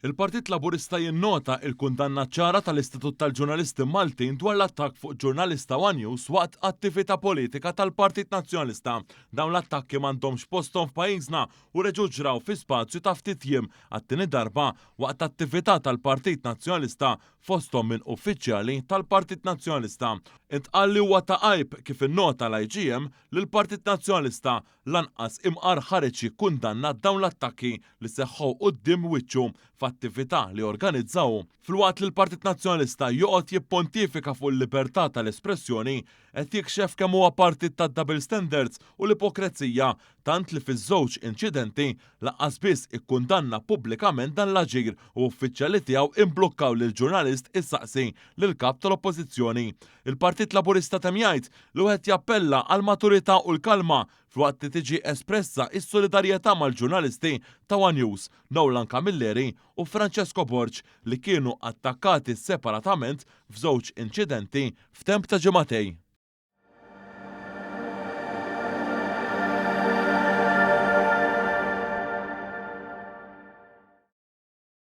Il-Partit Laburista jinnota il-kundanna ċara tal-Istitut tal-Ġurnalisti Maltin dwar l-attakk fuq ġurnalista One News waqt attività politika tal-Partit Nazzjonalista. Dawn l-attakki m'għandhomx posthom f'pajjiżna u reġgħu ġraw fi spazju ta' ftit jiem għat-tieni darba waqt attività tal-Partit Nazzjonalista fosthom minn uffiċjali tal-Partit Nazzjonalista. Intqal li huwa ta' għajb kif innota l-IGM li l-Partit Nazzjonalista lanqas imqar ħareġ jikkundanna dawn l-attakki li seħħew quddiem wiċċu f'attività li organizza hu. Filwaqt li l-Partit Nazzjonalista joqgħod jippontifika fuq il-libertà tal-espressjoni, qed jikxef kemm huwa partit tad-double standards u l-ipokrezija tant li fiż-żewġ inċidenti lanqas biss ikkundanna pubblikament dan l-aġir u uffiċjali tiegħu imblukkaw lill-ġurnalist isaqsi lill-Kap tal-Oppożizzjoni. Il-Partit Laburista temm jgħid li wieħed jappella għall-maturità u l-kalma filwaqt li tiġi espressa s-solidarjetà mal-ġurnalisti ta' one News, Nolan Camilleri u Francesco Borg li kienu attakkati separatament f'żewġ inċidenti f'temp ta' ġimagħtejn.